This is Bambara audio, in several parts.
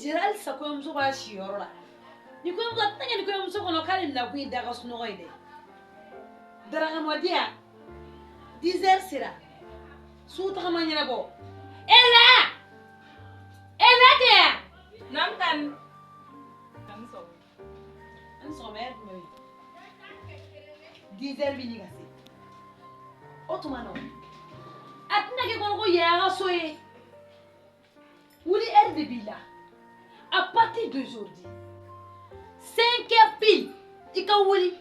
jɛra halisa kɔɲɔmuso b'a siyɔrɔ la ni kɔɲɔmuso a tɛna kɛ ni kɔɲɔmuso kɔnɔ k'ale nakun ye da ka sunɔgɔ ye dɛ daraka ma di yan 10 heures sera su taga ma ɲɛnabɔ e la e la tɛ yan. Naam tan. Ani sɔgɔma. Ani sɔgɔma heure jumɛn ye 10 heures bɛ ɲini ka se o tuma na a tɛna kɛ kɔnɔ ko yan y'an ka so ye wuli heure de b'i la à partir d'aujourd'hui 5 heures pile i ka wuli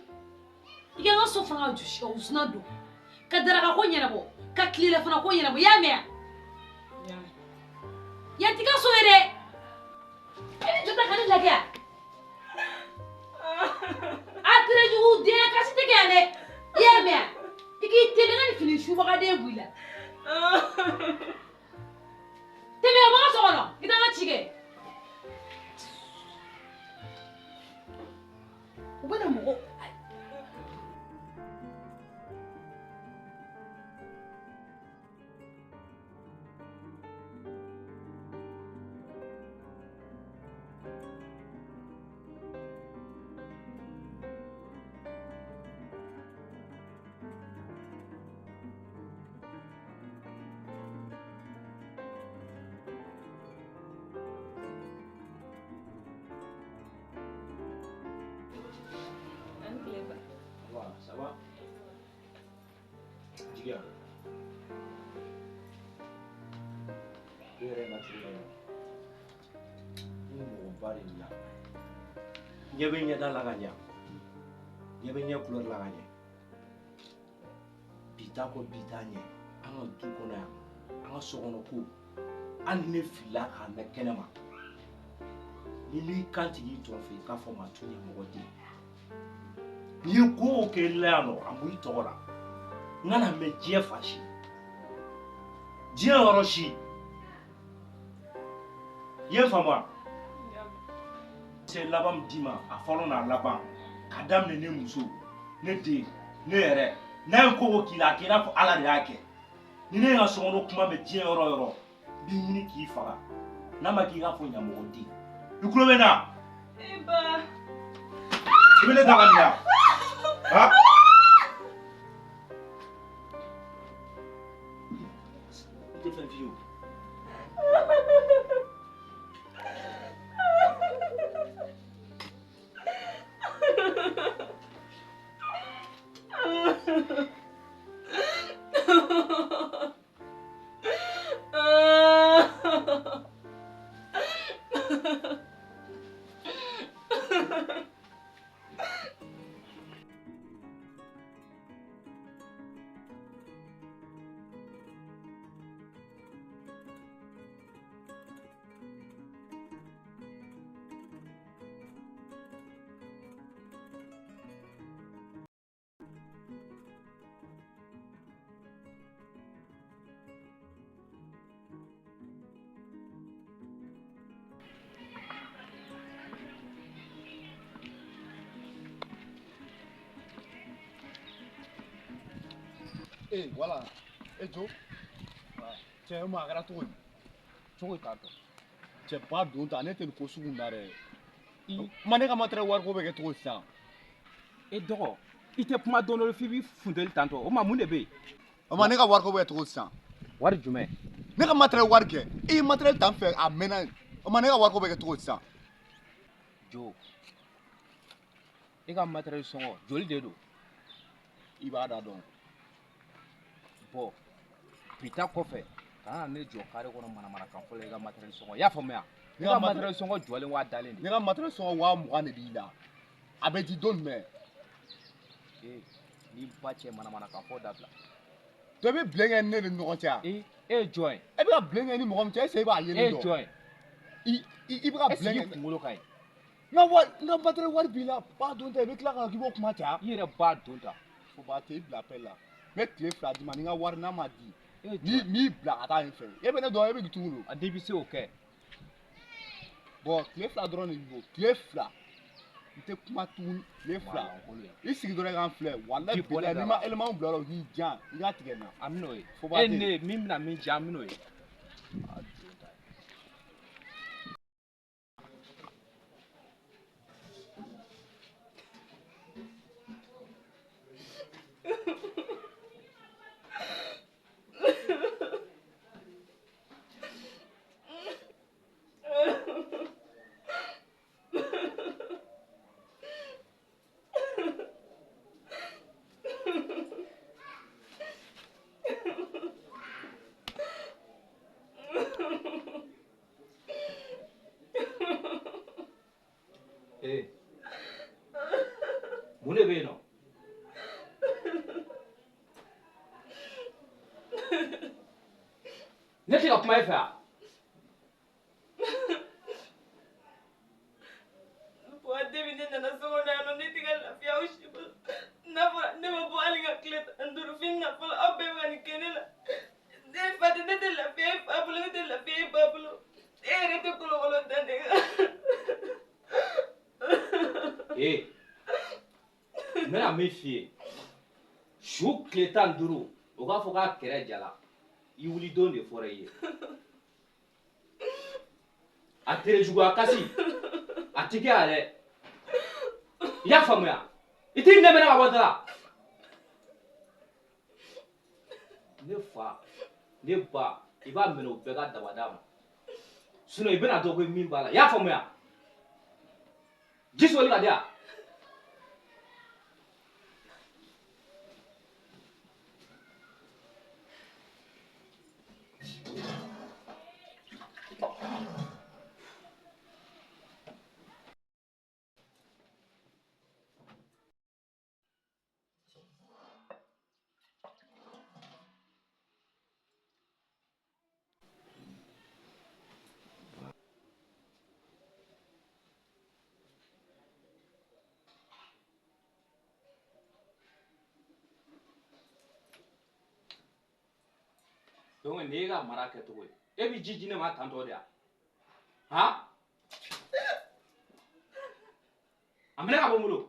i ka n ka so fana ka jɔsi ka wusulan don ka daraka ko ɲɛnabɔ ka tilelafana ko ɲɛnabɔ i y'a mɛn wa yan t'i ka so ye dɛ e bɛ jɔ ta ka ne lajɛ yan a tere jugu den kasi tɛ kɛ yan dɛ i y'a mɛn wa i k'i teliya ka nin fini subagaden bɔ i la tɛmɛ ka bɔ n ka so kɔnɔ i taa n ka ci kɛ u bɛna mɔgɔ Ani tile ba. Va, ça va? Jigiya. E yɛrɛ na cogo la ne ye mɔgɔba de la. Ɲɛ bɛ ɲɛda la ka ɲa. Ɲɛ bɛ ɲɛ couleur la ka ɲɛ. Bi ta kɔ bi t'a ɲɛ. An ka du kɔnɔ yan, an ka so kɔnɔ ko hali ne filila k'a mɛn kɛnɛ ma. Ni m'i kan tigɛ i tɔ fɛ i k'a fɔ ma tun ye mɔgɔ den. N'i ye ko o kɛ la yan nɔ a m'i tɔgɔ la. N kana mɛn diɲɛ fan si. Diɲɛ yɔrɔ si. I ye n faamu wa? Se laban min d'i ma a fɔlɔ n'a laban k'a daminɛ ne muso ne den ne yɛrɛ n'a ye ko o ko k'i la a kɛ i n'a fɔ Ala de y'a kɛ. Ni ne ye n ka sokɔnɔ kuma mɛn diɲɛ yɔrɔ o yɔrɔ n b'i ɲini k'i faga n'a ma k'i k'a fɔ ɲamɔgɔden i tulo bɛ n na. E ba. I bɛ ne ta ka nin na han. I tɛ fɛn f'i ye o. Eh, voilà. Eh, Jo. Cɛ, ma a kɛra cogo di? Cogo di t'a dɔn? Cɛ ba don ta, ne tɛ nin ko sugu na dɛ. Ma ne ka matériel wari ko bɛ kɛ cogo di sisan? E dɔgɔ, i tɛ kuma don dɔ f'i b'i funteni tantɔ. O ma mun de bɛ yen? O ma ne ka wari ko bɛ kɛ cogo di sisan? Wari jumɛn? Ne ka matériel wari kɛ. E ye matériel ta n fɛ a mɛnna. O ma ne ka wari ko bɛ kɛ cogo di sisan? Jo, e ka matériel sɔngɔ joli de don? I b'a da dɔn. Bɔn, bi ta kɔfɛ kana ne jɔ kare kɔnɔ manamanakan fɔlɔ i ka matériel sɔngɔ. I y'a faamuya? Ne ka matériel sɔngɔ jɔlen waa dalen de. Ne ka matériel sɔngɔ 20,000 de b'i la. A bɛ di don jumɛn? Ee, n'i ba cɛ manamanakan fɔ dabila. Dɔ bɛ bilen kɛ ne ni ɲɔgɔn cɛ yan. Ee, e ye jɔn ye? E bɛ ka bilen kɛ ni mɔgɔ min cɛ, est ce que e b'a yelen dɔn? E ye jɔn ye? I bɛ ka Est ce bilen que i kɛ. kunkolo ka ɲi? N ka wari, n ka matériel wari b'i la, ba don ta, i bɛ tila ka na k'i b'o kuma caya. I yɛrɛ ba don ta. Fo ba tɛ i bila appel la. N bɛ tile 2 d'i ma, ni n ka wari n'a ma di. E ye Ni jɔn ye? n b'i bila ka taa yen fɛ. E bɛ ne dɔn, e bɛ k'i tugu don. A n'i bɛ se o kɛ. Bɔn, tile 2 dɔrɔn de b'i bolo. Tile 2. N tɛ kuma tuguni. Tile 2. I sigi dɔrɔn i ka n filɛ. Walayi K'i bɔ ne bilayi, da n'i la. ma élément bila o la, u k'i jan, i ka tigɛ n na. An bɛn'o ye. Fo ba E tɛ yen. ne min bɛna min diya, an bɛn'o ye. tɛ ka kuma e fɛ wa? Buwa, depuis ne nana so kɔnɔ yan nɔ, ne tɛ ka lafiya aw si bolo. N'a fɔra ne ma bɔ hali ka tile 15 fini na fɔlɔ, aw bɛɛ bɛ ka nin kɛ ne la. Ne fa tɛ, ne tɛ lafiya e fa bolo, ne tɛ lafiya e ba bolo. E yɛrɛ tɛ kolokolo da ne kan. Ee, n bɛna min f'i ye, su tile 15, o k'a fɔ k'a kɛrɛ jala, i wuli don de fɔra i ye. A terejuguya kasi, a ti kɛ yan dɛ. I y'a faamuya? I t'i nɛmɛ ka bɔ da la. Ne fa, ne ba, i b'a minɛ o bɛɛ ka daba d'a ma. Sinon i bɛna dɔn ko min b'a la. I y'a faamuya? Ji soli ka di yan. Donc nin y'e ka mara kɛcogo ye. E bɛ ji di ne ma tantɔ de ya? Han? A minɛ ka bɔ n bolo.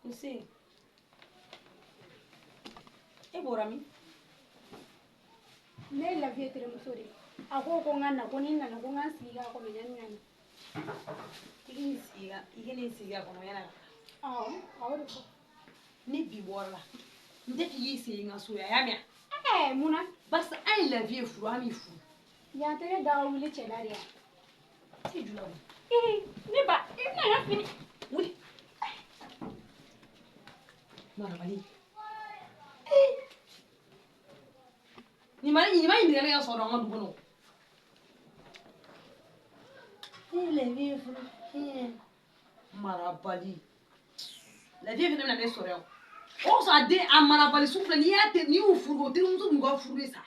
Nse, e bɔra min? Ne ye Lafiya terimuso de ye. A ko ko n ka na, ko ni n nana ko n ka n sigi k'a kɔnɔ yanni ka na. I k'i sigi ka, i k'i sigi a kɔnɔ yanni a ka taa. Awɔ, a y'o de fɔ. Ni bi bɔra la, n tɛ fɛ k'i sen n ka so yan, y'a mɛn? Ɛɛ, mun na? Barisa an ye Lafiya furu, an m'i furu. Yan tɛ ne da ka wuli cɛ la de yan. E jula ko. Ee, ne ba, i bɛna n ka fini. Wuli. Marabali. Nin ma ɲininka ne ka sɔrɔ an ka du kɔnɔ. E Lafiya furu. Marabali. Lafiya fana bɛna ne sɔrɔ yan. O kosɔn a den a marabali sugu filɛ, n'i y'a n'i y'u furu, o terimuso b'u ka furu de sa.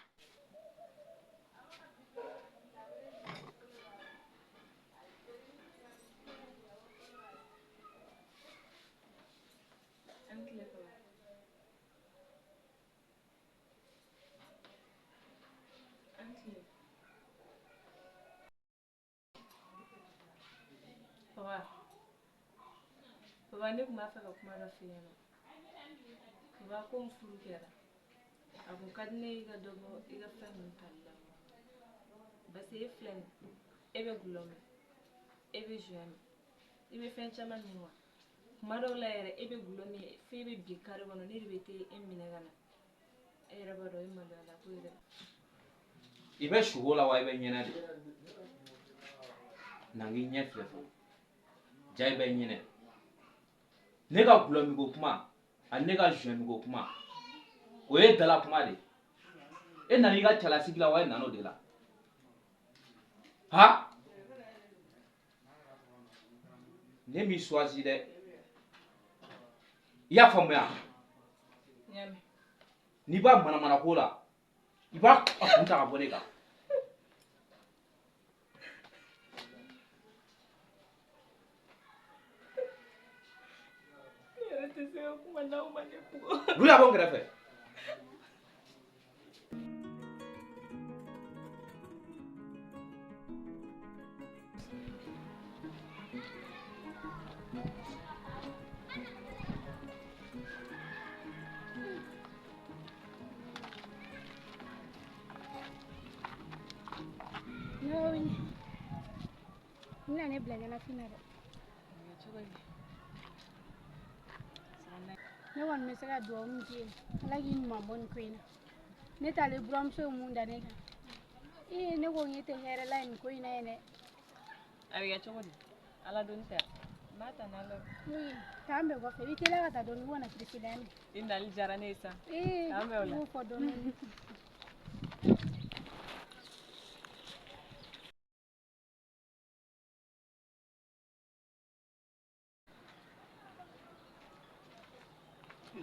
Papa, papa, ne tun b'a fɛ ka kuma dɔ f'i ɲɛna. Papa, komi furu kɛra, a kun ka di ne ye i ka dɔ bɔ i ka fɛn ninnu tali la. Parce que e filɛ nin ye, e bɛ gulɔ min, e bɛ joint min, i bɛ fɛn caman min wa. Kuma dɔw la yɛrɛ e bɛ gulɔ min f'e bɛ bin kare kɔnɔ, ne de bɛ t'e minɛ ka na. E yɛrɛ b'a dɔn e maloya la ko yɛrɛ. I bɛ sugo la wa i bɛ ɲɛnɛ de? Na n k'i ɲɛ filɛ fɔlɔ. Ja i bɛ ɲinɛ. Ne ka gulɔminko kuma ani ne ka joint kuma, o ye dala kuma de ye. E nana i ka cɛlasigi la wa e nana o de la? Ha? Ne m'i choisi dɛ. I y'a faamuya? N'i b'a manamana ko la, i b'a kun ta ka bɔ ne kan. Wuli ka bɔ n kɛrɛfɛ. N bɛna ne bila ɲɛnafin na dɛ. Ne kɔni bɛ se ka dugawu min k'i ye, Ala k'i ɲuman bɔ nin ko in na. Ne t'ale buramuso ye mun da ne kan. Ee ne ko n tɛ hɛrɛ la nin ko in na yen dɛ. A bɛ kɛ cogo di? Ala doni tɛ. N b'a ta n'Ala ye. K'an bɛn kɔfɛ, i bɛ teliya ka taa dɔɔni, i kana perese dɛ. I nali diyara ne ye sa. Ee K'an bɛn o la. I b'o fɔ dɔɔni dɔɔni.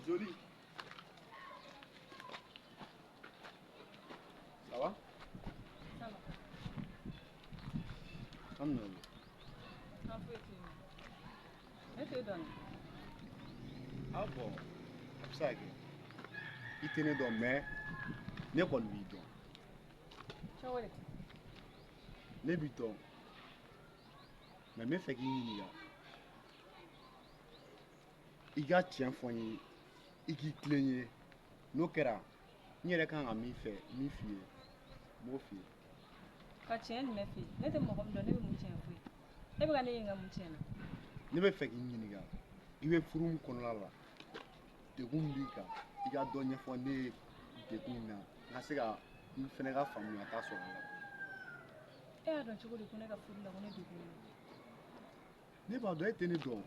Joli. Ça va? Ça va. An nana. An foyi tɛ yen. Ne t'e dɔn. Ah bon, a bɛ se ka kɛ. I tɛ ne dɔn mais ne kɔni b'i dɔn. Cogo di? Ne b'i dɔn mais n bɛ fɛ k'i ɲininka. I ka tiɲɛ fɔ n ye, i k'i tilen n ye. N'o kɛra, n yɛrɛ kan ka min fɛ, min f'i ye, n b'o f'i ye. Ka tiɲɛ jumɛn f'i ye? Ne tɛ mɔgɔ min dɔn, ne bɛ mun tiɲɛ f'i ye? E bɛ ka ne ɲininka mun tiɲɛ na? Ne bɛ fɛ k'i ɲininka, i bɛ furu min kɔnɔna la, degun min b'i kan, i ka dɔ ɲɛfɔ ne ye degun in na, n ka se ka n fɛnɛ ka faamuyata sɔrɔ a la. E y'a dɔn cogo di ko ne ka furu la ko ne degunnen don? Ne b'a dɔn e tɛ ne dɔn,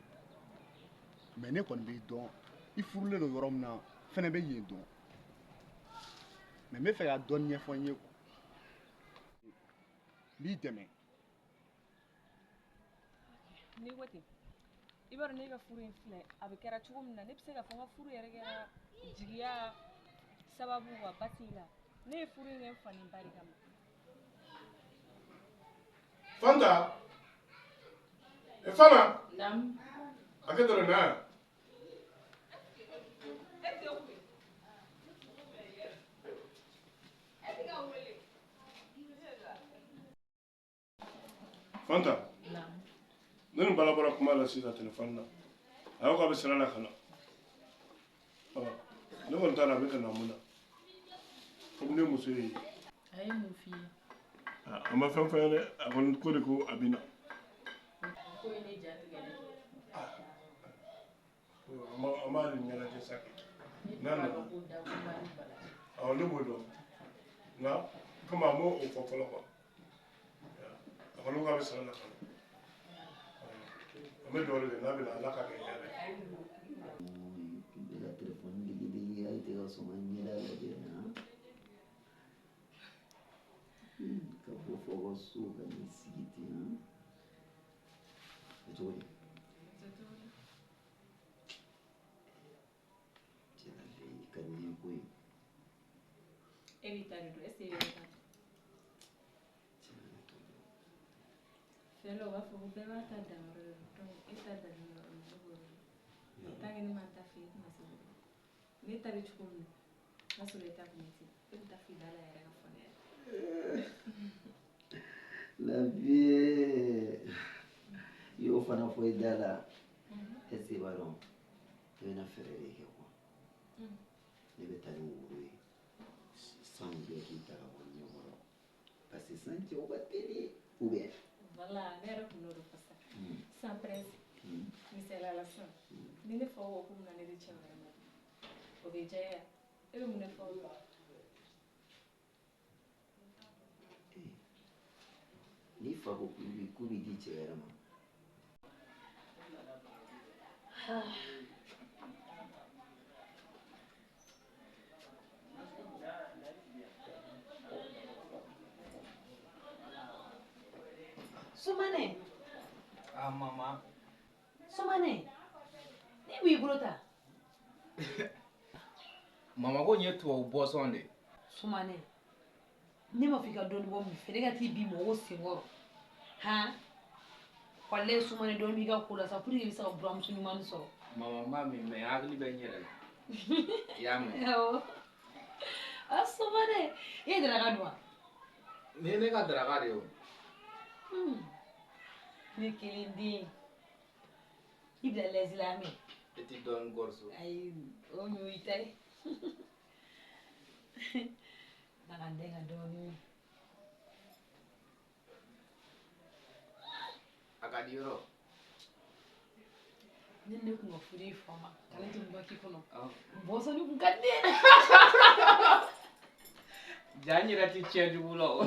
mais ne kɔni b'i dɔn. I furulen don yɔrɔ min na, fɛnɛ bɛ yen dɔn. Mais n bɛ fɛ ka dɔɔni ɲɛfɔ n ye quoi. N b'i dɛmɛ. N'i ko ten, i b'a dɔn ne ka furu in filɛ, a bɛ kɛra cogo min na, ne bɛ se k'a fɔ n ka furu yɛrɛ kɛra jigiya sababu wa basigi la. Ne ye furu in kɛ n fa ni n ba de kama. Fanta! E Fana! Naamu. A kɛ dɔrɔn na. Fanta. Naamu. Ne ni Bala bɔra kuma la sisan telefɔni na. A ko k'a bɛ sira la ka na. Ɔ ne kɔni t'a dɔn a bɛ ka na mun na. Komi ne muso ye. A ye mun f'i ye? A ma fɛn fɔ n ye dɛ. A kɔni ko de ko a bɛ na. Ko ye ne ja tigɛ dɛ. An b'a ɲɛnajɛ sa kɛ. Ne N'a b'a nana. dɔn ko dakun b'a ni Bala cɛ. Awɔ ne b'o dɔn. Nka komi a m'o fɔ fɔlɔ quoi. A kɔni ko k'a bɛ sira la ka na. An bɛ dugawu de kɛ n'a bɛ na Ala k'a kɛ hɛrɛ ye. I bɛ ka telefɔni digi digi hali tɛ ka sɔn ka ɲɛda lajɛ han. Ka bɔ fɔ ka so ka n'i sigi ten han. O cogo di? Cɛ la fɛ i ka di n ye koyi. E b'i ta de dɔn, est ce que e bɛ ne ta dɔn? Fɛn dɔw b'a fɔ ko bɛɛ b'a ta danyɔrɔ de la, donc e ta dannen yɔrɔ min ne b'o de dɔn. Tant que ne ma ta f'i ye, e tɛna se k'o dɔn. Ne ta bɛ cogo min na, n'a sɔrɔ e ta kun bɛ ten, e bɛ taa fili a la yɛrɛ ka fɔ ne ɲɛna. La vie i y'o fana fɔ i da la. Est ce que i b'a dɔn ne bɛna fɛɛrɛ de kɛ quoi. Ne bɛ taa ni woro ye san bɛɛ k'i ta ka bɔ ɲɛkɔrɔ parce que san cɛw ka teli ou bien. Voilà, ne yɛrɛ kun y'o de fɔ sisan. Sisan prince, misaliya la sisan, ni ne fa ko k'u bɛna ne di cɛ wɛrɛ ma, o bɛ diya e ye wa? E bɛ mun de fɔ o la? N'i fa ko k'u b'i di cɛ wɛrɛ ma. Sumane. Ah mama. Sumane. Ne b'i bolo ta. Mama ko nin ye tubabu bɔsɔn de ye. Sumane. Ne ma fɔ i ka dɔɔni bɔ min fɛ ne ka t'i bin mɔgɔw senkɔrɔ. Han? Walayi Sumane dɔɔni b'i ka ko la sa pour que i bɛ se ka buramuso ɲuman sɔrɔ. Mama n b'a min mais hakili bɛ n yɛrɛ la. I y'a mɛn. Awɔ. Ah Sumane, i ye daraka dun wa? Nin ye ne ka daraka de ye o. Ne kelen den. I bila lɛsi la mɛ. E ti dɔɔni gɔriso. Ayi, o ɲɔ i ta ye. Na ka n den ka dɔɔni. ka di yɔrɔ. Ne kun ka furu i fa ma k'ale to baki kɔnɔ bɔsɔnni kun ka di ne ye. Ja n yɛrɛ ti tiɲɛ jugu la o.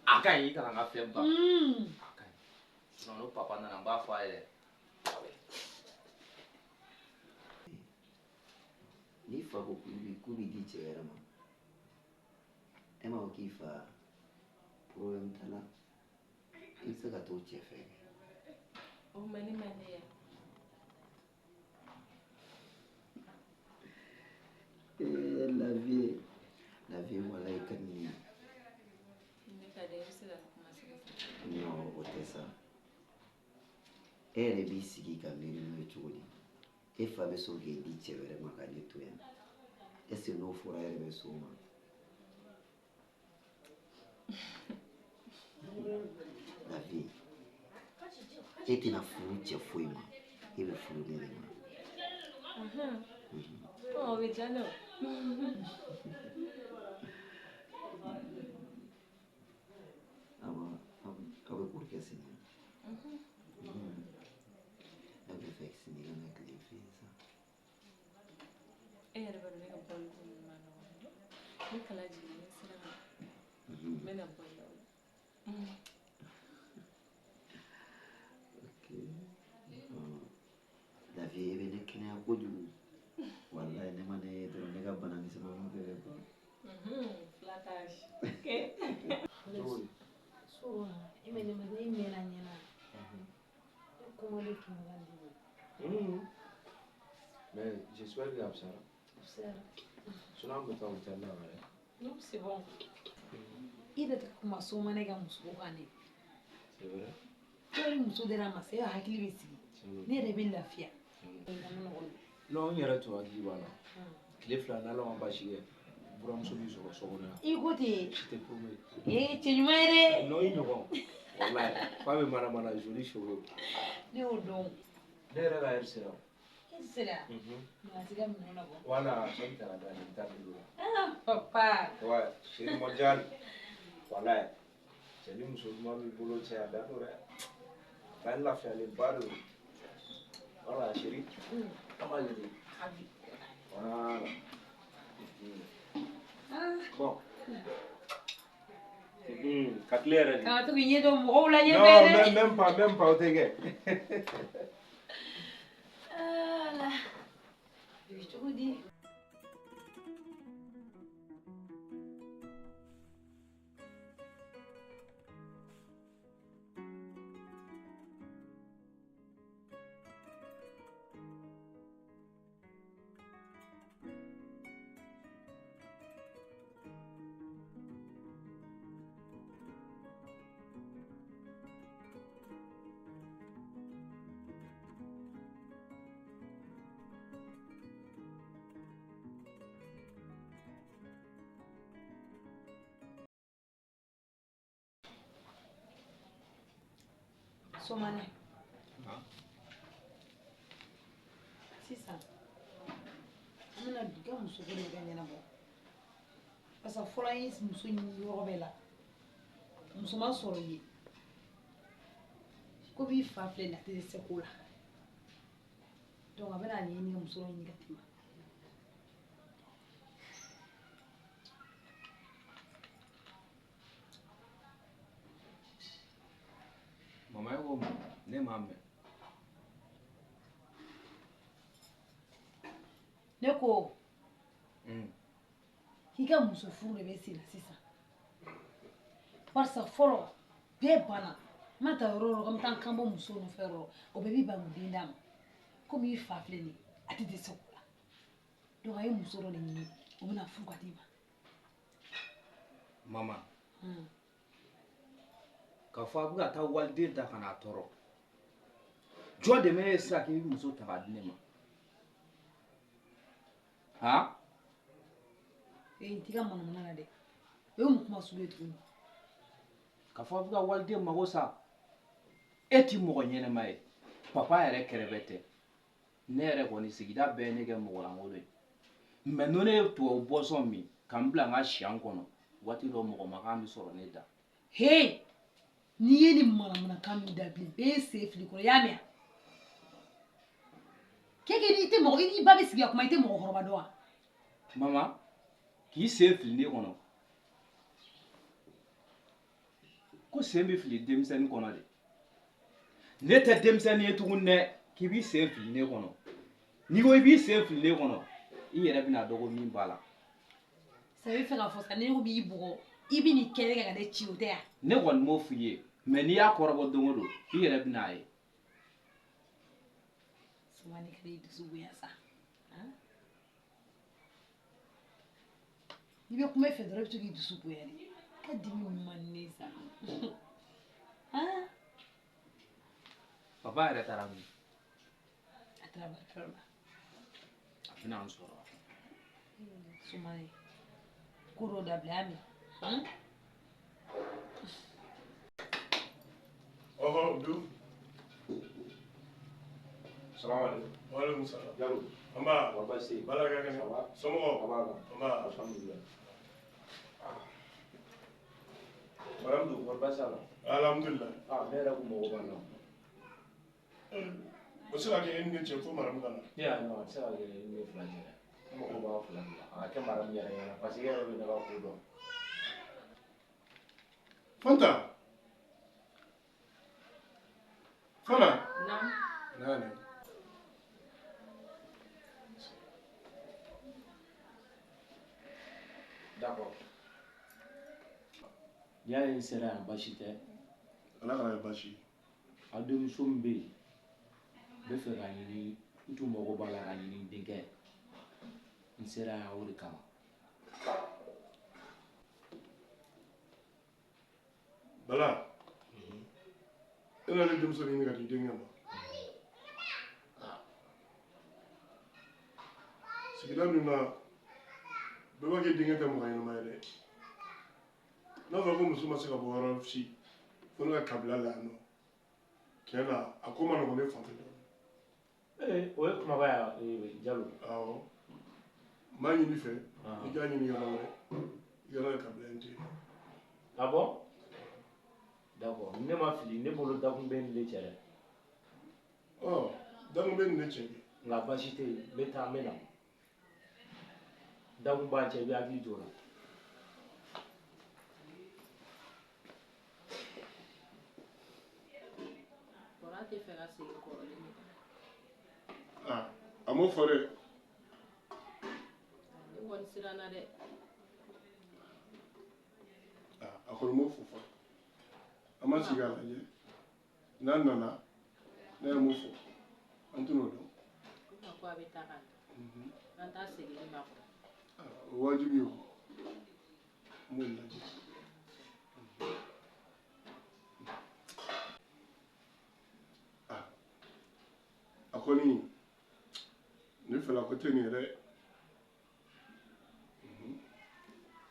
A ka ɲi i kana n ka fɛn ban. A ka ɲi. Sinon n'o papa nana n b'a fɔ a ye dɛ. N'i fa ko k'u b'i di cɛ wɛrɛ ma, e m'a fɔ k'i fa problème t'a la, i bɛ se ka t'o cɛ fɛ kɛ. O ma ne ma ne ya. Eh, la vie walayi ka di ne ye. Ne ka di i bɛ se ka kuma sɛgɛsɛgɛ. Non, o tɛ sa. E yɛrɛ b'i sigi ka miiri n'o ye cogo di? E fa bɛ sɔn k'e di cɛ wɛrɛ ma ka ne to yan. Est ce que n'o fɔra e yɛrɛ bɛ s'o ma? La vie, e tɛna furu cɛ foyi ma, e bɛ furu ne de ma. O bɛ diya ne o. Aw bɛ kuru kɛ sini. Ne bɛ fɛ sini ka na tile fɛ yen sa. E yɛrɛ b'a dɔn ne ka balo ko ninnu ma nɔgɔn. Ni kalan jiginna ni sera ka na, n bɛ na bɔ i la o la. Ok. La vie, e bɛ ne kɛnɛya kojugu. Walayi ne ma ne ye dɔrɔn ne ka bana misɛnmaninw bɛɛ bɛ ban. Flatage. Ok. So e mɛ ne ma e mɛnna ɲɛna. Ne kuma de tun bɛ ka di. Mais j'espère que a fisayara. Fisayara. Sinon an bɛ taa hôtel la yɛrɛ. Non, c'est bon. I yɛrɛ tɛ kuma Somanɛ ka muso kan dɛ. C'est vrai. Dɔw ni muso dira ma sa, e hakili bɛ sigi. Ne yɛrɛ bɛ lafiya. Non, n yɛrɛ tun hakili b'a la. Tile fila n'Ala ma baasi kɛ, buramuso b'i sɔrɔ so kɔnɔ yan. I ko ten. Je te promets. Ee cɛ ɲuman ye dɛ. Non, i ɲɔgɔn. Walayi, f'a bɛ mana mana joli cheveux. Ne y'o dɔn. Ne yɛrɛ ka heure sera. E sera. Nka t'i ka minɛnw labɔ. Voilà, sɔnni ta ka da nin taa bureau la. Ah papa. Ouais, chérie mondiale. Walayi, cɛ ni muso ɲuman b'i bolo cɛ a dan don dɛ. Ba lafiyalenba don. Voilà, chérie. An b'a lajɛ. Voilà. Bon. Ka tile yɛrɛ di. Kana to k'i ɲɛ dɔn mɔgɔw la ɲɛfɛ dɛ. Non, même pas o tɛ kɛ. Ala. Bi cogo di? Somanɛ. Sisan an bɛna i ka musoko de ka ɲɛnabɔ. Parce que fɔlɔ an ye muso ɲini yɔrɔ bɛɛ la. Muso ma sɔrɔ i ye. Ko b'i fa filɛ nin ye a tɛ dɛsɛ ko la. Donc a bɛna a ɲɛɲini ka muso dɔ ɲini ka d'i ma. Mama e ko mun? Ne m'a mɛn. Ne ko k'i ka muso furu de bɛ sen na sisan. Barisa fɔlɔ bɛɛ banna. N ma taa yɔrɔ o yɔrɔ ko n bɛ taa n kan bɔ muso nɔfɛ yɔrɔ o bɛɛ b'i ban k'u den d'a ma. Komi i fa filɛ nin ye a tɛ dɛsɛ ko la. Donc a ye muso dɔ de ɲini o bɛna furu ka d'i ma. Mama. K'a fɔ a bɛ ka taa waliden ta ka n'a tɔɔrɔ. Jɔn de bɛ ne ye sisan k'i bɛ muso ta k'a di ne ma? Han? Ee n t'i ka manamana la dɛ. O ye mun kuma sugu ye tuguni? K'a fɔ a bɛ ka waliden mago sa. E ti mɔgɔ ɲɛnɛma ye. Papa yɛrɛ kɛrɛfɛ tɛ. Ne yɛrɛ kɔni sigida bɛɛ ye ne kɛ mɔgɔ lankolon ye. Mais n'o ne ye tubabu bɔsɔn min ka n bila n ka siyan kɔnɔ, waati dɔ mɔgɔ mankan bɛ sɔrɔ ne da. He! N'i ye nin manamanakan min da bilen bɛɛ sen fili kɔrɔ i y'a mɛn k'e n'i tɛ mɔgɔ i n'i ba bɛ sigi ka kuma i tɛ mɔgɔkɔrɔba dɔn wa. Mama k'i sen fili ne kɔnɔ ko sen bɛ fili denmisɛnnin kɔnɔ de ne tɛ denmisɛnnin ye tugun dɛ k'i b'i sen fili ne kɔnɔ n'i ko i b'i sen fili ne kɔnɔ i yɛrɛ bɛna dɔn ko min b'a la. Sa i bɛ fɛ k'a fɔ sa ne ko b'i bugɔ i bɛ nin kɛ ne kan ka ne ci o tɛ yan. Ne kɔni m'o f'i ye mɛ n'i y'a kɔrɔbɔ don o don i yɛrɛ bɛn'a ye. Sumani ka i dusu bonya sa. N'i bɛ kuma i fɛ dɔrɔn i bɛ to k'i dusu bonya de. Ka dimi man ne sa. Papa yɛrɛ taara min? A taara baarakɛyɔrɔ la. A bɛna an sɔrɔ. Sumani ko dɔ dabila y'a mɛn. Ɔhɔ du. Salamu aleykum. Waaleykum salam. Jalo. Nba. Wa baasi tɛ yen. Bala ka kɛnɛ. Ça va. Somɔgɔw. A b'a kan. Nba. Alhamdulilayi. Madame Dou, kɔri baasi t'a la? Alhamdulilayi. Ah, ne yɛrɛ kun mago b'a la. O se ka kɛ e ni ne cɛ fo maramu ka na. Ne y'a mɛn a tɛ se ka kɛ e ni ne fila cɛ dɛ. Ne mago b'a fila de la. A ka kɛ maramu yɛrɛ ɲɛna parce que e yɛrɛ bɛ ne ka ko dɔn. Fanta. Fana. Naamu. Nani. D'accord. N'i y'a ye n sera yan baasi tɛ. Ala kana kɛ baasi ye. A denmuso min bɛ yen, n bɛ fɛ k'a ɲini, n tun mago b'a la k'a ɲini n denkɛ. N sera yan o de kama. Bala. E na ne denmuso ɲini ka di denkɛ ma. Sigida min na, bɛɛ b'a kɛ denkɛ tɛ mɔgɔ ɲɛnama ye dɛ. N'a fɔra ko muso ma se ka bɔ yɔrɔ si fo ne ka kabila la yan nɔ. Tiɲɛ na a ko ma nɔgɔn ne fan fɛ dɔɔnin. Ee o ye kumaba ye Jalo. Awɔ. N b'a ɲini i fɛ i k'a ɲini yɔrɔ wɛrɛ i ka ne ka kabila in to yen. Ah bon? D'accord. Ne ma fili ne bolo dakun bɛ nin de cɛ dɛ. Ɔ dakun bɛ nin de cɛ kɛ. Nka baasi tɛ yen n bɛ taa n bɛ na. Dakun b'an cɛ i bɛ hakili t'o la. Kɔrɔ tɛ fɛ ka segin kɔrɔlen min kan. Aa a m'o fɔ dɛ. Ne kɔni siranna dɛ. Aa a kɔni m'o fɔ fɔlɔ. An ma sigi k'a lajɛ n'a nana ne yɛrɛ m'o fɔ an tɛn'o dɔn. Komi a ko a bɛ taa ka na an t'a seginni makɔnɔ. O wajibi ye o n b'o lajɛ. A kɔni ne fɛla ko tɛ nin ye dɛ.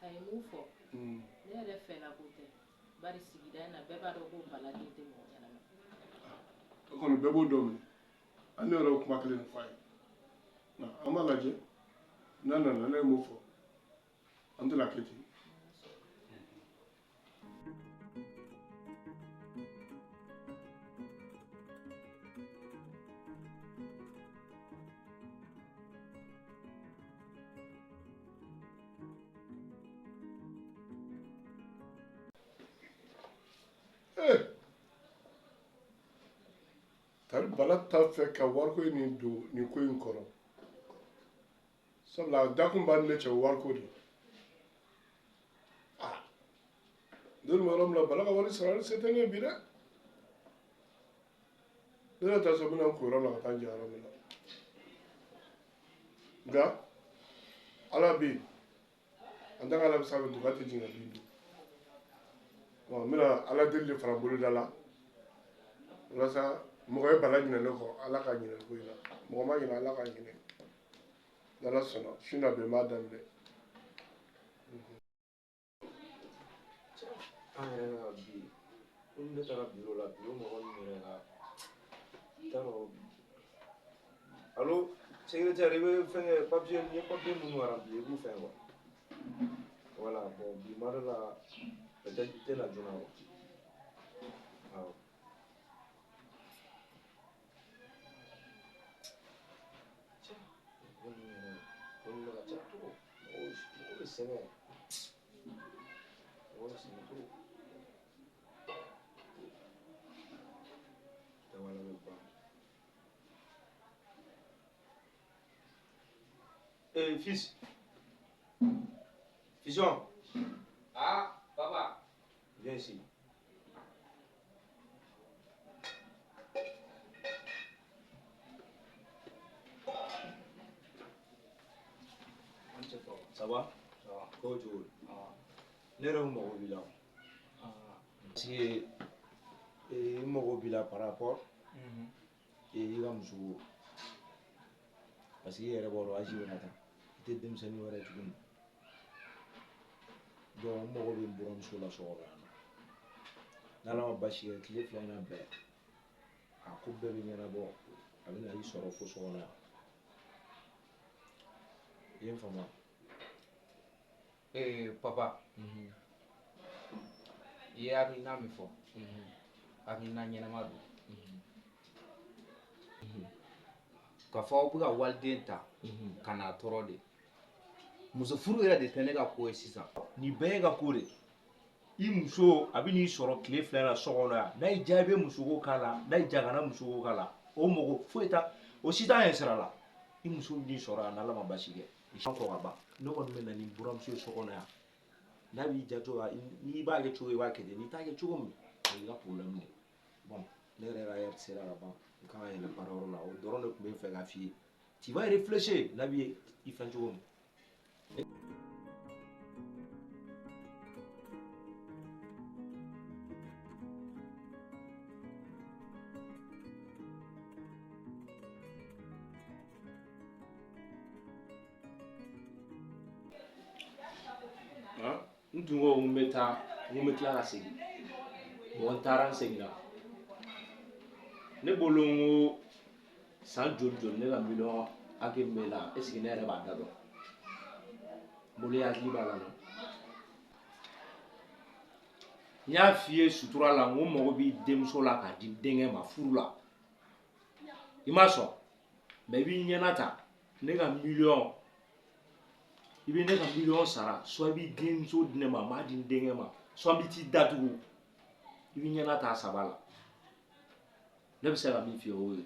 A ye mun fɔ ne yɛrɛ fɛla ko tɛ bari sigida in na bɛɛ b'a dɔn ko Bala den tɛ mɔgɔ ɲɛnama. O kɔni bɛɛ b'o dɔn minɛ hali ne yɛrɛ y'o kuma kelen de fɔ a ye nka an b'a lajɛ n'a nana ne ye mun fɔ an tɛna kɛ ten. Tari Bala t'a fɛ ka wariko in nin don nin ko in kɔrɔ sabula a dakun b'a ni ne cɛ wariko de ah ne dun bɛ yɔrɔ min na Bala ka wari sarali se tɛ ne ye bi dɛ ne yɛrɛ t'a sɔrɔ n bɛna n ko yɔrɔ min na ka taa n jɛ yɔrɔ min na nka Ala bɛ yen an ta Ala bɛ sanfɛ duga tɛ jigin ka bin dun n bɛna Ala deli de fara boloda la walasa mɔgɔ ye Bala ɲinɛ ne kɔ Ala ka ɲinɛ ko in na mɔgɔ ma ɲinɛ Ala ka ɲinɛ n'Ala sɔnna su na bɛn n b'a daminɛ. An yɛrɛ ka bi komi ne taara biro la biro mɔgɔ ninnu yɛrɛ ka n t'a dɔn. Allo secrétaire i bɛ fɛn kɛ papier n ye papier minnu rempli i b'u fɛn quoi. Voilà bon bi ma dɔ la peut-être i tɛ na joona quoi. sɛgɛn. Mɔgɔ bɛ sɛgɛn trop. Dabala bɛ ban. Eh, fils. Fiston. Ah, papa. Viens ici. Ça va? Ça va. Ko cogo di? Ne yɛrɛ mago b'i la. Parce que n mago b'i la par rapport i ka muso ko. Parce que i yɛrɛ b'a dɔn âge bɛ ka taa. I tɛ denmisɛnnin wɛrɛ tuguni. Donc n mago bɛ n buranmuso la so kɔnɔ yan nɔ. N'Ala ma baasi kɛ tile 2 in na bɛɛ, a ko bɛɛ bɛ ɲɛnabɔ. A bɛ na i sɔrɔ fo so kɔnɔ yan. I ye n faamu wa? Papa, i ye hakilina min fɔ, hakilina ɲɛnama don. K'a fɔ aw bɛ ka waliden ta ka n'a tɔɔrɔ de. Muso furu yɛrɛ de tɛ ne ka ko ye sisan. Nin bɛɛ ye ka ko de. I muso a bɛ n'i sɔrɔ tile 2 la so kɔnɔ yan. N'a y'i diya i bɛ musoko k'a la, n'a y'i diya kana musoko k'a la. O mɔgɔ foyi t'a o si t'an yɛrɛ sira la. I muso bɛ n'i sɔrɔ yan n'Ala ma baasi kɛ. I kɔ ka ban. Ne kɔni bɛ na ni buranmuso ye so kɔnɔ yan. N'a b'i diya cogo n'i b'a kɛ cogo i b'a kɛ ten, n'i t'a kɛ cogo min o y'i ka problème de ye. Bon, ne yɛrɛ ka heure sera ka ban, n kan ka yɛlɛ baarayɔrɔ la, o dɔrɔn de tun bɛ n fɛ k'a f'i ye. Tu vas réfléchir n'a b'i i fɛn cogo min. N tun ko n bɛ taa, n ko n bɛ tila ka segin. Bon, n taara n seginna. Ne bolo n ko san joli joli ne ka miliyɔn hakɛ min bɛ la, est ce que ne yɛrɛ b'a da dɔn? N bolo i hakili b'a la nɔ. N y'a f'i ye sutura la, n ko n mago b'i denmuso la k'a di n denkɛ ma furu la. I ma sɔn, mais i b'i ɲɛna ta ne ka miliyɔn. I bɛ ne ka miliyɔn sara, soit i b'i denmuso di ne ma, n b'a di n denkɛ ma, soit n bɛ t'i datugu. I b'i ɲɛna ta saba la. Ne bɛ se ka min f'i ye o ye.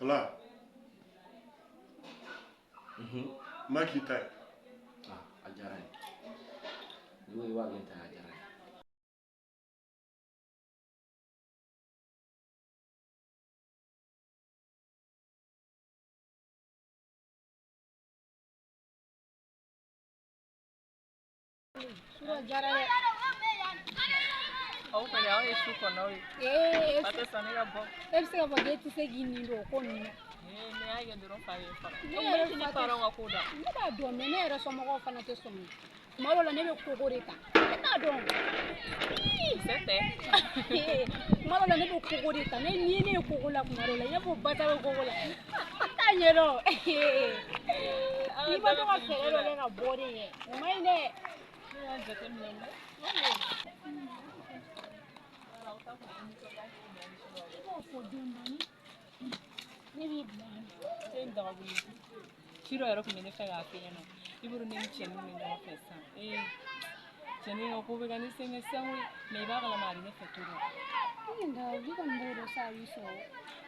Bala. N b'a k'i ta ye. A diyara n ye. N'i ko i b'a kɛ n ta ye, a diyara n ye. Sura diyara dɛ. Aw kɔni aw ye su kɔnɔw ye. Ee, fa tɛ sɔn ne ka bɔ. E bɛ se ka fɔ k'e tɛ se k'i nin don o ko ninnu na. Ee, ne y'a kɛ dɔrɔn fa bɛ n faga. Ne yɛrɛ fa tɛ parents ka ko da. Ne b'a dɔn mais ne yɛrɛ somɔgɔw fana tɛ sɔn. Tuma dɔw la ne bɛ koko de ta. Ne t'a dɔn. Kisɛ tɛ. Tuma dɔw la ne bɛ koko de ta. Ne ni ne ye koko la tuma dɔw la i n'a fɔ basa bɛ koko la. N t'a ɲɛdɔn. I b'a to ka fɛɛrɛ dɔ kɛ ka bɔ de yɛ. O man ɲi dɛ. Ne y'a jateminɛ mɛ. I b'o fɔ don dɔɔni. Ne b'i bila yan. Den dagabolo. Ci dɔ yɛrɛ tun bɛ ne fɛ k'a f'i ɲɛna. I b'a dɔn ne ni cɛnin bɛ ɲɔgɔn fɛ sisan. Ee, cɛnin ka ko bɛ ka ne sɛgɛn sisan koyi. Mais i b'a kalama a bɛ ne fɛ trop. Nka i kɔni b'o dɔn sa a b'i sɔrɔ.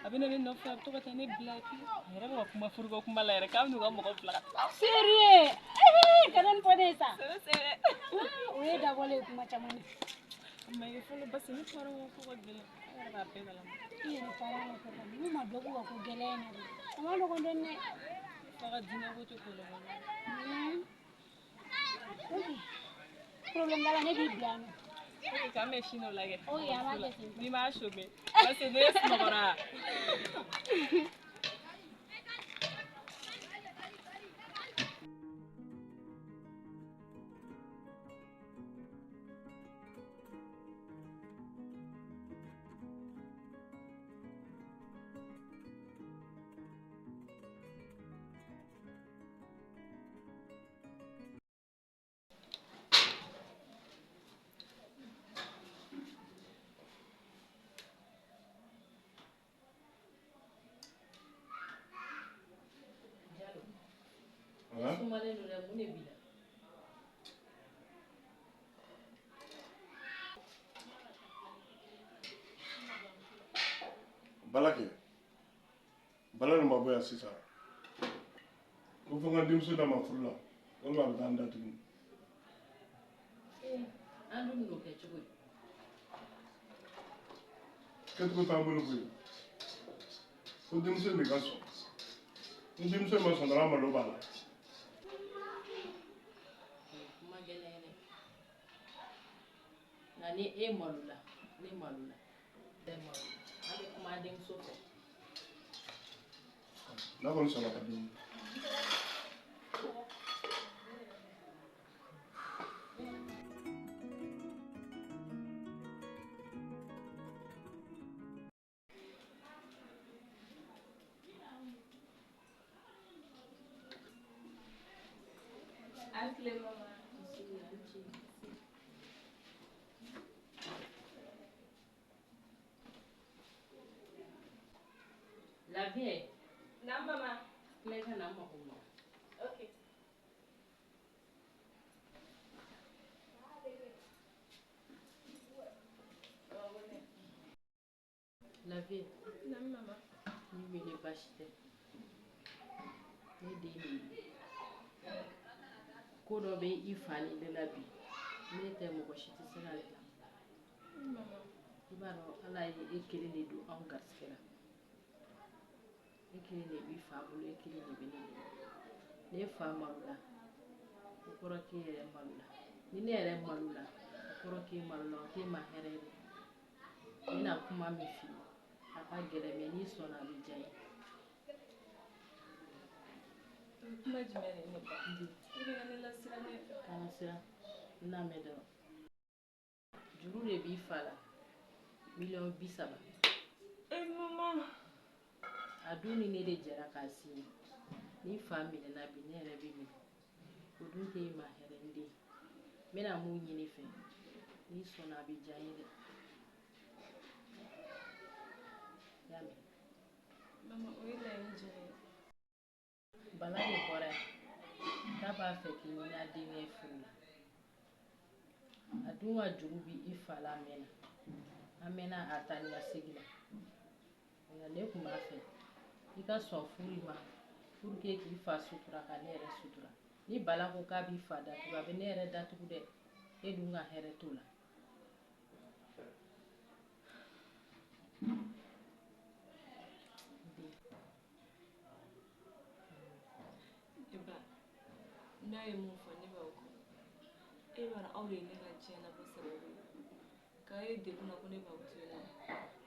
A bɛ na ne nɔfɛ, a bɛ to ka taa ne bila et puis a yɛrɛ bɛ ka kuma furuko kuma la yɛrɛ k'a bɛ n'u ka mɔgɔ bila ka taa. Sérieux? Ee, kana nin fɔ ne ye sa. Sɛbɛ sɛbɛ. O ye dabɔlen ye kuma caman na. Mais fɔlɔ parce que ne parents ka ko ka gɛlɛn. E yɛrɛ b'a bɛɛ kalama. I yɛrɛ parents ka ko ka gɛlɛn. N'u ma dɔ k'u ka ko gɛlɛn in na de. A ma nɔgɔn dɔɔni dɛ. Fa ka diinɛ ko tɛ ko laban. Ok. Problème t'a la, ne b'i bila yan nɔ. Ok, k'an bɛn sini o la kɛ. Ok, an b'a kɛ ten. N'i m'a chopé parce que ne sunɔgɔra. I sumalen don dɛ, mun de b'i la? Bala kɛ, Bala nin ma bɔ yan sisan. Ko fo n ka denmuso d'a ma furu la, walima a bɛ taa n datugu. An dun bɛn'o kɛ cogo di? Kɛcogo t'an bolo koyi. Fo denmuso in de ka sɔn. Ni denmuso in ma sɔn dɔrɔn an malo b'a la. Kuma gɛlɛn ye dɛ. Nka ni e malola, ne malola, bɛɛ malola. An bɛ kuma an denmuso fɛ. N'a kɔni sɔnna ka di. La vieille. Non, maman. Mais je n'ai pas moi. Ok. La vieille. Non, maman. Ni me baasi tɛ. Ne den de ye. Ko dɔ bɛ i fa ni ne la bi. Ne tɛ mɔgɔ si tɛ se ka dilan. I b'a dɔn Ala ye e kelen de don anw garisigɛ la. E kelen de b'i fa bolo, e kelen de bɛ ne bolo. Ne fa malola, o kɔrɔ k'e yɛrɛ malola. Ni ne yɛrɛ malola, o kɔrɔ k'e malola, o t'e ma hɛrɛ ye dɛ. N bɛna kuma min f'i ye, a ka gɛlɛn mɛ n'i sɔnna a bɛ diya n ye. Kuma jumɛn de ne ba? I bɛ ka ne lasiran dɛ. Kana siran, n n'a mɛn dɔrɔn. Juru de b'i fa la, 30 miliyɔn. E maman. A dun ni ne de jɛra k'a signé. Ni fa minɛna bi, ne yɛrɛ bɛ minɛ. O dun tɛ e ma hɛrɛ n den. N bɛna mun ɲini i fɛ, n'i sɔnna a bɛ diya n ye dɛ. I y'a mɛn? Maman, o ye laɲini jumɛn ye? Bala de bɔra yan k'a b'a fɛ k'i ɲini a denkɛ furu la. A dun ka juru bi i fa la a mɛnna. An mɛnna a taa ni ka segin la. Nka ne tun b'a fɛ i ka sɔn furu in ma pour que k'i fa sutura ka ne yɛrɛ sutura. Ni Bala ko k'a b'i fa datugu, a bɛ ne yɛrɛ datugu dɛ. E dun ka hɛrɛ t'o la. Ne ba, n'a ye mun fɔ ne b'aw kɔ. E b'a dɔn aw de ye ne ka diɲɛlabɔ sababu ye. K'aw ye degun na ko ne b'aw to yen nɔ.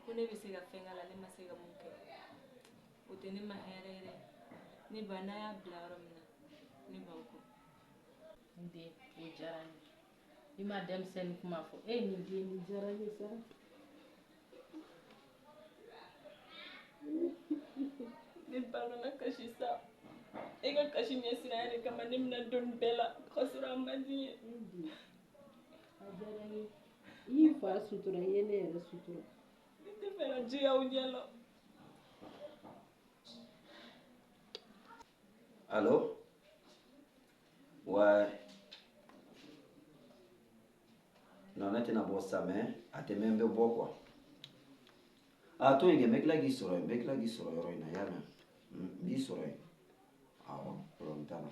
Ko ne bɛ se ka fɛn k'a la ne ma se ka mun kɛ. O tɛ ne ma hɛrɛ ye dɛ. Ne ba, n'a y'a bila yɔrɔ min na, ne b'aw kɔ. N den, o diyara n ye. I ma denmisɛnnin kuma fɔ. E nin den nin diyara n ye sa. Ne ba kana kasi sa. E ka kasi ɲɛsiranya de kama ne bɛna don nin bɛɛ la k'a sɔrɔ a man di n ye. A diyara n ye. I y'i fa sutura, i ye ne yɛrɛ sutura. Ne tɛ fɛ ka juguya aw ɲɛ la. Allô? Ouais. Non, ne tɛna bɔ sisan mais a tɛ mɛn n bɛ bɔ quoi. A to yen kɛ, n bɛ tila k'i sɔrɔ yen, n bɛ tila k'i sɔrɔ yɔrɔ in na, i y'a mɛn? N b'i sɔrɔ yen. Awɔ, problème t'a la.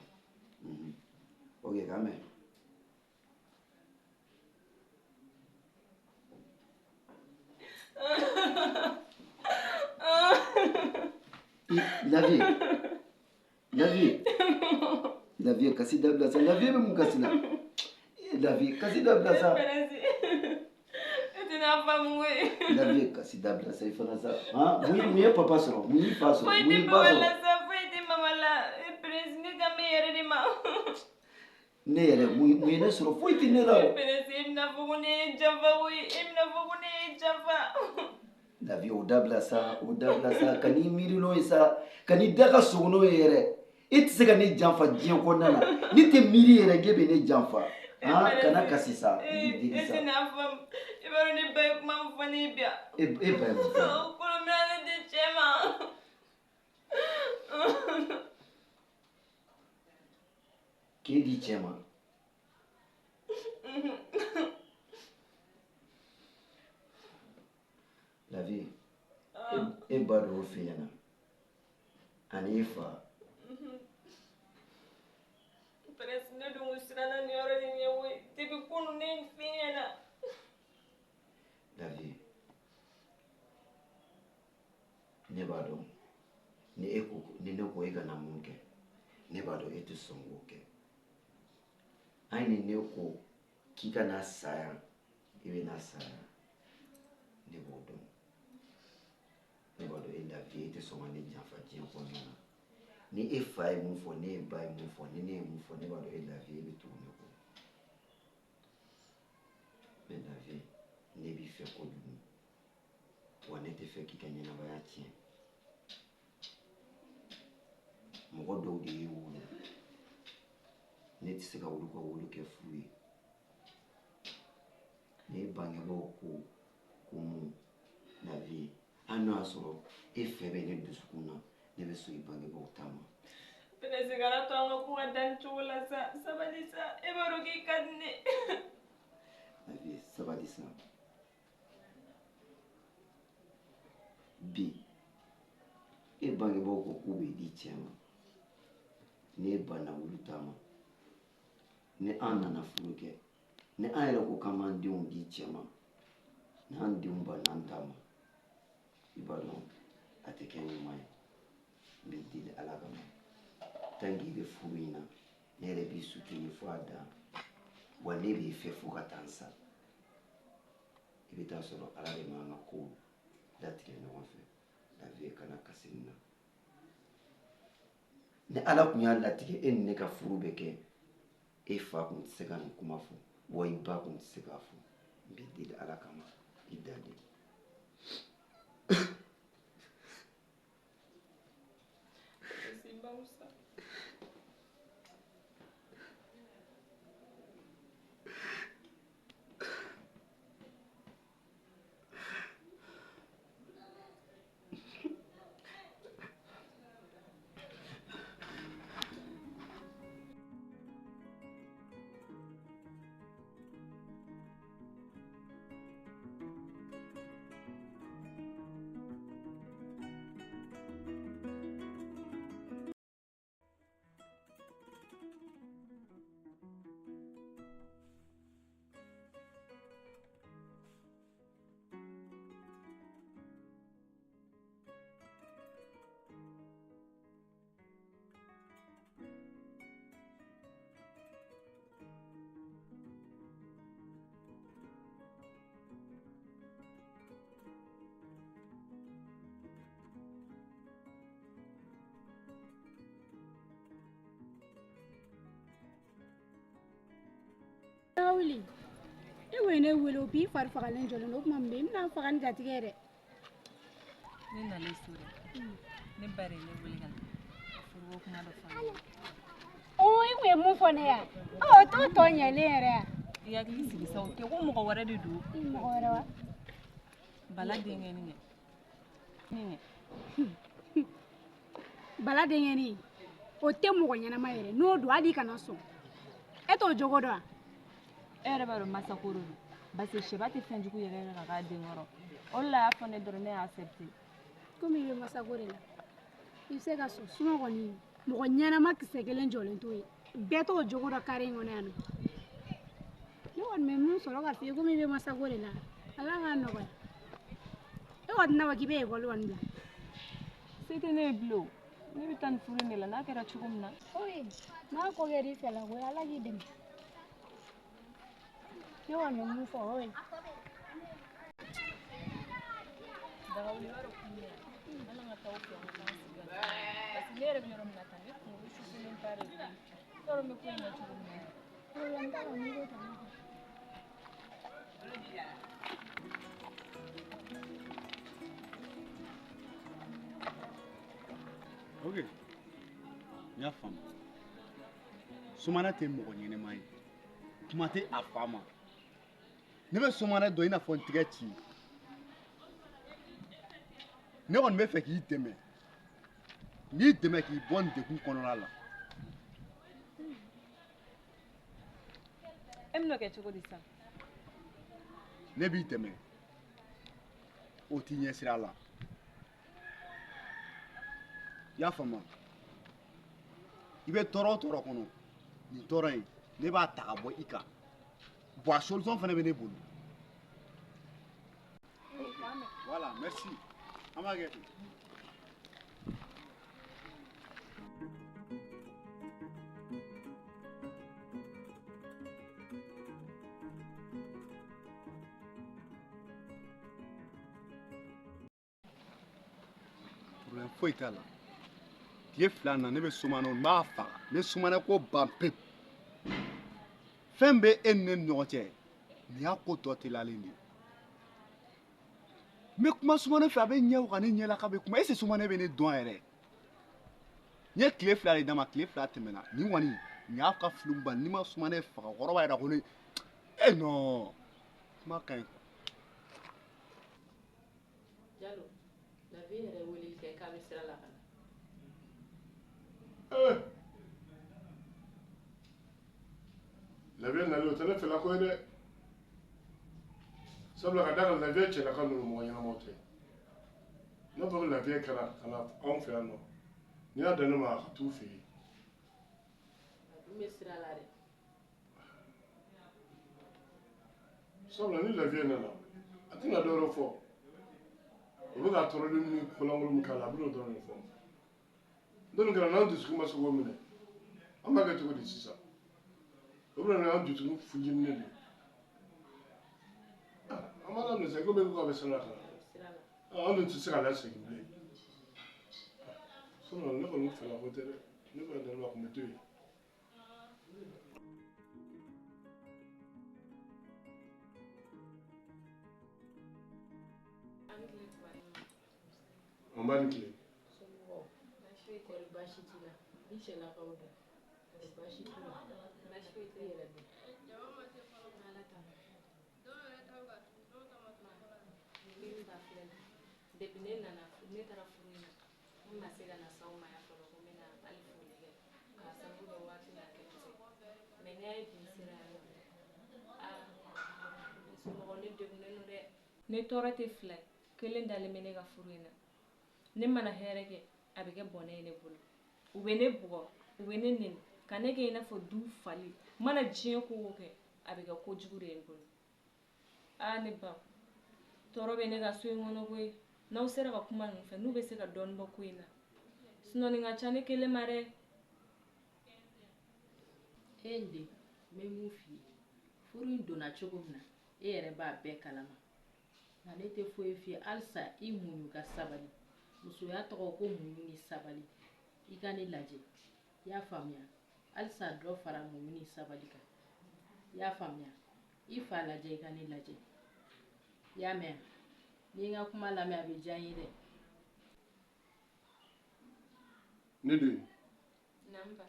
Ok, k'an bɛn. Lavi, Lavi, Lavi, kasi dabila sa, Lavi bɛ mun kasi la? Lavi, kasi dabila sa. E tɛna faamu koyi. Lavi, kasi dabila sa, i fana sa. Han, mun ye papa sɔrɔ? Mun y'i fa sɔrɔ? Foyi Mun tɛ y'i ba mama sɔrɔ? la sa, foyi tɛ mama la. E Prince, ne kan bɛ yɛrɛ de ma. Ne yɛrɛ, mun ye ne sɔrɔ? Foyi tɛ ne la o. Prince, e bɛna fɔ ko ne ye janfa koyi. E bɛna fɔ ko ne ye janfa. Lavi, o dabila sa, o dabila sa, ka n'i miiri n'o ye sa, ka n'i da ka sogo n'o ye yɛrɛ. E tɛ se ka ne janfa diɲɛ kɔnɔna na. Ne tɛ miiri yɛrɛ k'e bɛ ne janfa. Han, kana kasi sa, n b'i deli E sa. tɛna faamu. I b'a dɔn ne ba ye kuma min fɔ ne ye bi yan. E ba ye mun fɔ? O kolo minɛ ne di cɛ ma. K'e di cɛ ma. La vie, e ba de y'o f'i ɲɛna ani e fa. Prince, ne dun kun siranna nin yɔrɔ de ɲɛ koyi. Depuis kunun ne ye nin f'i ɲɛna. La vie, ne b'a dɔn ni e ko ni ne ko e kana mun kɛ, ne b'a dɔn e tɛ sɔn k'o kɛ. Hali ni ne ko k'i kana sa yan, i bɛna sa yan, ne b'o dɔn. Ne b'a dɔn e la vie e tɛ sɔn ka ne janfa diɲɛ kɔnɔna na. Ni e fa ye mun fɔ, ne ye ba ye mun fɔ, ni ne ye mun fɔ, ne b'a dɔn e la vie e bɛ tugu ne kɔ. Mais la vie, ne b'i fɛ kojugu. Wa ne tɛ fɛ k'i ka ɲɛnamaya tiɲɛ. Mɔgɔ dɔw de y'e wolo. Ne tɛ se ka olu ka wolo kɛ fu ye. Ne bangebaaw ko ko mun la vie, hali n'o y'a sɔrɔ e fɛ bɛ ne dusukun na, ne bɛ sɔn i bangebaaw ta ma. Prince, kana to an ka ko ka da nin cogo la sa. Sabali sa. E b'a dɔn k'i ka di ne. La vie, sabali sa. Bi, e bangebaaw ko k'u b'i di cɛ ma. N'e banna olu ta ma, ni an nana furu kɛ, ni an yɛrɛ ko k'an b'an denw di cɛ ma, n'an denw banna an ta ma, i b'a dɔn a tɛ kɛ ɲuman ye. N b'i deli Ala kama, tant que i bɛ furu in na, ne yɛrɛ b'i soutenir fo a dan, wa ne b'i fɛ fo ka taa n sa. I bɛ taa sɔrɔ Ala de m'an ka kow latigɛ ɲɔgɔn fɛ. La vie, kana kasi nin na. Ni Ala kun y'a latigɛ e ni ne ka furu bɛ kɛ, e fa kun tɛ se ka nin kuma fɔ, wa i ba kun tɛ se k'a fɔ. N b'i deli Ala kama, i da de. Prince, n b'aw sa. Wuli e ko ne wele o b'i fari fagalen jɔlen don, o tuma mun bɛ yen? I bɛna n faga ni jatigɛ ye dɛ. Ne nalen so dɛ, ne ba de ye ne wele ka na furuko kuma dɔ fɔ ne ye. Ɔ, i kun ye mun fɔ ne ye? Ɔ, o t'o tɔ ɲɛlen yɛrɛ ya. I hakili sigi sa, o tɛ ko mɔgɔ wɛrɛ de don. I mɔgɔ wɛrɛ wa? Bala denkɛnin kɛ. Bala denkɛnin, o tɛ mɔgɔ ɲɛnama yɛrɛ. N'o don hali i kana sɔn. E t'o jogo dɔn wa? E yɛrɛ b'a dɔn masako de don, parce que sɛba tɛ fɛn jugu yɛrɛ ka k'a den kɔrɔ. O de la a y'a fɔ ne dɔrɔn ne y'a accepté. Komi i bɛ masako de la, i bɛ se ka sɔn. Sinon kɔni mɔgɔ ɲɛnama kisɛ kelen jɔlen t'o ye. Bɛɛ t'o jogo dɔn kare in kɔnɔ yan nɔ. Ne kɔni bɛ mun sɔrɔ ka f'i ye, komi i bɛ masako de la, Ala k'a nɔgɔya. E kɔni tɛna fɔ k'i bɛ ekɔli kɔni bila. Se tɛ ne ye bilen o. Ne bɛ taa nin furu in de la, n'a kɛra cogo min na. Oye, n'a ko kɛra i fɛla ko ye, Ala k'i dɛmɛ. Ne kɔni bɛ mun fɔ o ye. Dagawuli, i b'a dɔn kun bɛ yan. Hali an ka taa aw fɛ yan, an ka taa an sigi yan. Parce que ne yɛrɛ bɛ yɔrɔ min na tan, ne kunkolo susulen ba de don. N t'a dɔn n bɛ ko in na cogo min na. Problème t'a la, n'i ko tan. Ok, n y'a faamu. Sumana tɛ mɔgɔ ɲɛnɛma ye. Kuma tɛ a fa ma. Ne bɛ Sumana dɔn i n'a fɔ n tɛgɛ ci. Ne kɔni bɛ fɛ k'i dɛmɛ. N b'i dɛmɛ k'i bɔ nin degun kɔnɔna la. E bɛn'o kɛ cogo di sisan? Ne b'i dɛmɛ. O t'i ɲɛ sira la. I y'a faamu? I bɛ tɔɔrɔ o tɔɔrɔ kɔnɔ, nin tɔɔrɔ in ne b'a ta ka bɔ i kan. Bon, a solution fana bɛ ne bolo. Voilà, merci. An b'a kɛ ten. Problème foyi t'a la. Tile 2 na ne bɛ Sumano, n b'a faga. N bɛ Sumano ko ban pewu. Fɛn bɛ e ni ne ni ɲɔgɔn cɛ, nin y'a ko tɔ teliyalen de ye. N bɛ kuma Sumano fɛ, a bɛ ɲɛ o kan ne ɲɛ la k'a bɛ kuma. Est-ce que Sumano bɛ ne dɔn yɛrɛ? N ye tile 2 de d'a ma, tile 2 tɛmɛna. Nin kɔni, nin y'a ka filimu ban. N'i ma Sumano faga, o kɔrɔ b'a jira ko ne. Eh non, kuma ka ɲi. Jalo, la vie yɛrɛ weleli kɛ k'a bɛ sira la ka na. Lafiya nalen o tɛ ne fɛla ko ye dɛ. Sabula ka d'a kan lafiya cɛlaka ninnu mɔgɔ ɲɛnamaw tɛ. N'a fɔ ko lafiya kɛra ka na anw fɛ yan nɔ, n'i y'a dan ne ma a ka t'u fɛ yen. A dun bɛ sira la dɛ. Sabula ni lafiya nana, a tɛna dɔ wɛrɛ fɔ. O bɛ ka tɔɔrɔli ni kolankolon min k'a la, a bɛn'o dɔrɔn de fɔ. N'o kɛra n'an dusukun ma se k'o minɛ, an b'a kɛ cogo di sisan? O bɛna n'an dusukun funteni de. An b'a daminɛ sisan komi e ko k'a bɛ sira la ka na. An dun tɛ se k'a lasegin bilen. Sinon ne kɔni fɛla ko tɛ dɛ. Ne b'a dan ne ma a kun bɛ to yen. An b'a ni tile. Kɔri baasi t'i la? I cɛlakaw dun? Kɔri baasi t'u la? Baasi foyi t'i yɛrɛ dun? Ala tanu. Ne ba filɛ nin ye. Depuis ne nana, ne taara furu in na, n ma se ka na s'aw ma yan fɔlɔ ko n bɛna hali foli kɛ k'a sababu kɛ waati n'a kɛcogo ye. Mais n'i y'a ye bi n sera yan nɔ, aa n somɔgɔw ne degunnen don dɛ. Ne tɔɔrɔ tɛ 2 ye, kelen dalen bɛ ne ka furu in na. Ne mana hɛrɛ kɛ, a bɛ kɛ bɔnɛ ye ne bolo. U bɛ ne bugɔ, u bɛ ne neni, ka ne kɛ i n'a fɔ du fali. N mana diɲɛ ko o ko kɛ, a bɛ kɛ kojugu de ye n bolo. Aa ne ba, tɔɔrɔ bɛ ne ka so in kɔnɔ koyi. N'aw sera ka kuma ninnu fɛ, n'u bɛ se ka dɔɔnin bɔ ko in na. Sinon nin ka ca ne kelen ma dɛ. E n den, n bɛ mun f'i ye? Furu in donna cogo min na, e yɛrɛ b'a bɛɛ kalama. Nka ne tɛ foyi f'i ye, halisa i muɲu ka sabali. Musoya tɔgɔ ko muɲu ni sabali. I ka ne lajɛ. I y'a faamuya? Halisa dɔ fara muɲu ni sabali kan. I y'a faamuya? I fa lajɛ, i ka ne lajɛ. I y'a mɛn? N'i ye n ka kuma lamɛn, a bɛ diya n ye dɛ. Ne den. Naamu ba.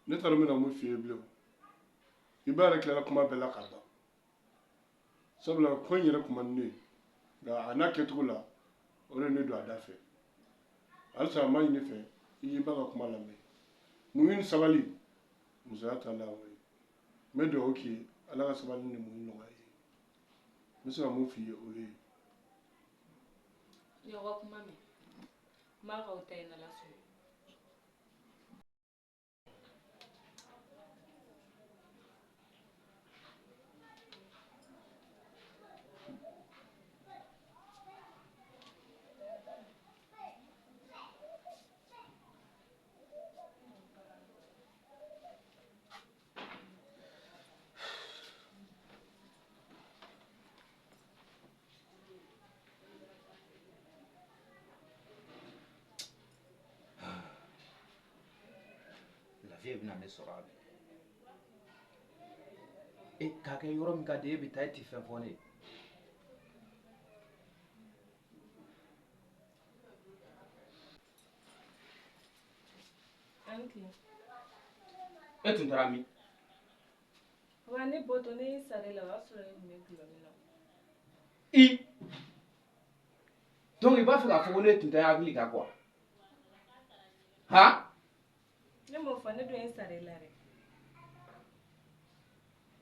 Ne t'a dɔn n bɛna mun f'i ye bilen. I ba yɛrɛ tilara kuma bɛɛ la ka ban. Sabula ko in yɛrɛ kun man di ne ye. Nka a n'a kɛcogo la, o de ye ne don a da fɛ. Halisa a ma ɲini fɛ, i y'i ba ka kuma lamɛn. Muɲu ni sabali, musoya ta la o ye. N bɛ dugawu k'i ye, Ala ka sabali ni muɲu nɔgɔya i ye. N bɛ se ka mun f'i ye o ye. N y'aw ka kuma mɛn. N b'a k'aw ta ye n'Ala sɔnna. Lafiya bɛna ne sɔrɔ a bɛ. E k'a kɛ yɔrɔ min ka di e bɛ taa, e tɛ fɛn fɔ ne ye. An tile. E tun taara min? Wa ne bɔtɔ ne ye sare la, o y'a sɔrɔ ne tun bɛ gulɔ min na. I. Donc i b'a fɛ k'a fɔ ko ne tun tɛ hakili kan quoi? Han? Ne m'o fɔ, ne dun ye sare la dɛ.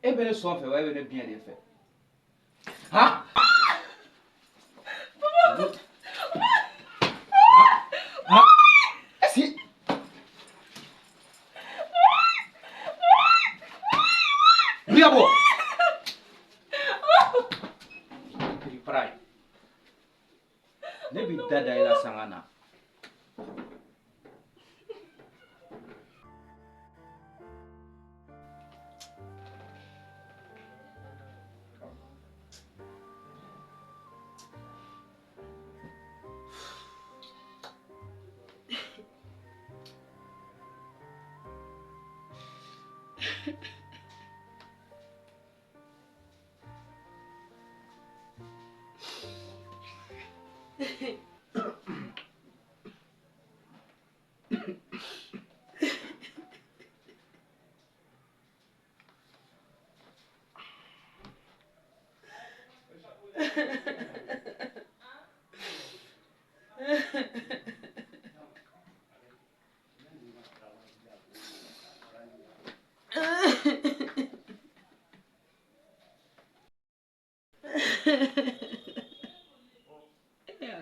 E bɛ ne sɔn fɛ wa e bɛ ne biɲɛ de fɛ? Han? Han? Si. Wuli ka bɔ. Piripara ye. Ne b'i da da i la sanga na.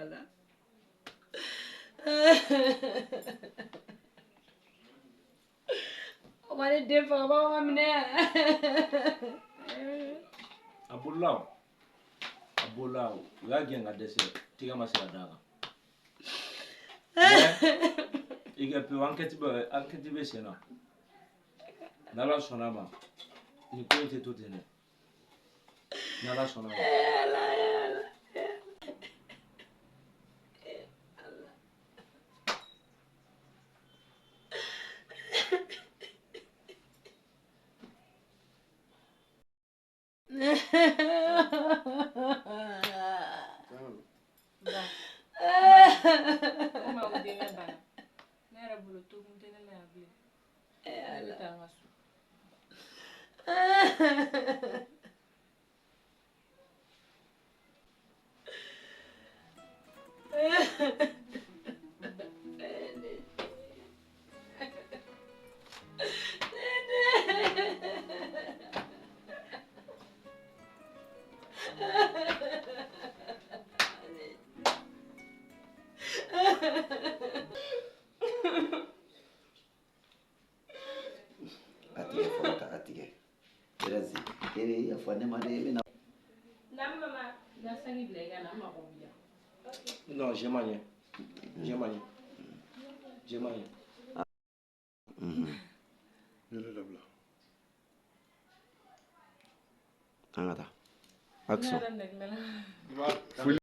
Ala. O ma ne den faga bawo ma minɛ. A bolila o. A bolila o. U y'a gɛn ka dɛsɛ. Tigɛ ma se ka d'a kan. Mais i kɛ pewu, enquête bɛ sen na. N'Ala sɔnna a ma, nin ko in tɛ to ten dɛ. N'Ala sɔnna a ma. Ba, komi aw denkɛ banna, ne yɛrɛ bolo tokun tɛ ne la yan bilen. Ne bɛ taa n ka so. A tigɛ fɔlɔ ka a tigɛ. Thérèse, e bɛ yafa ne ma dɛ, e bɛ na. Naamu mama. I ka saki bila i ka na, n mago b'i la. Non, j'ai ma ɲɛ. J'ai ma ɲɛ. J'ai ma ɲɛ. Yɛlɛ dabila. An ka taa. Ne Action. yɛrɛ nɛgɛ la. Foli.